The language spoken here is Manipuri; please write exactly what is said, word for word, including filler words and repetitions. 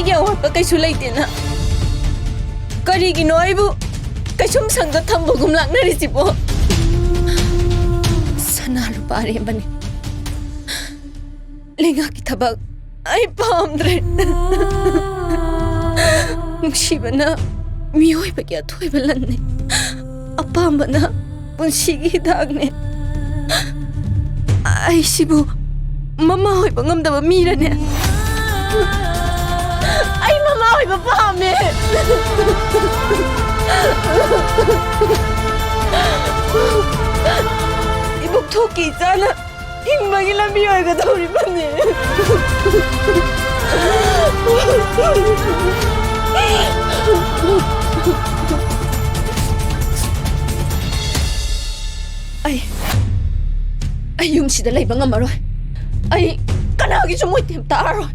ꯑꯩꯒꯤ ꯑꯋꯥꯠꯄ ꯀꯩꯁꯨ ꯂꯩꯇꯦꯅ ꯀꯔꯤꯒꯤꯅꯣ ꯑꯩꯕꯨ ꯀꯩꯁꯨꯝ ꯁꯪꯗ ꯊꯝꯕꯒꯨꯝ ꯂꯥꯛꯅꯔꯤꯁꯤꯕꯣ? ꯁꯅꯥ ꯂꯨꯄꯥ ꯑꯔꯦꯝꯕꯅꯤ꯫ ꯂꯩꯉꯥꯛꯀꯤ ꯊꯕꯛ ꯑꯩ ꯄꯥꯝꯗ꯭ꯔꯦ꯫ ꯅꯨꯡꯁꯤꯕꯅ ꯃꯤꯑꯣꯏꯕꯒꯤ ꯑꯊꯣꯏꯕ ꯂꯟꯅꯤ꯫ ꯑꯄꯥꯝꯕꯅ ꯄꯨꯟꯁꯤꯒꯤ ꯍꯤꯗꯥꯛꯅꯦ꯫ ꯑꯩꯁꯤꯕꯨ ꯃꯃꯥ ꯑꯣꯏꯕ ꯉꯝꯗꯕ ꯃꯤꯔꯅꯦ? ꯑꯩ ꯃꯃꯥ ꯑꯣꯏꯕ ꯄꯥꯝꯃꯦ꯫ ꯏꯕꯨꯛ ꯊꯣꯛꯀꯤ ꯏꯆꯥꯅ ꯍꯤꯡꯕꯒꯤ ꯂꯝꯕꯤ ꯑꯣꯏꯒꯗꯧꯔꯤꯕꯅꯤ꯫ ꯑꯩ, ꯑꯩ ꯌꯨꯝꯁꯤꯗ ꯂꯩꯕ ꯉꯝꯃꯔꯣꯏ꯫ ꯑꯩ ꯀꯅꯥꯒꯤꯁꯨ ꯃꯣꯏꯇꯦꯝ ꯇꯥꯔꯔꯣꯏ꯫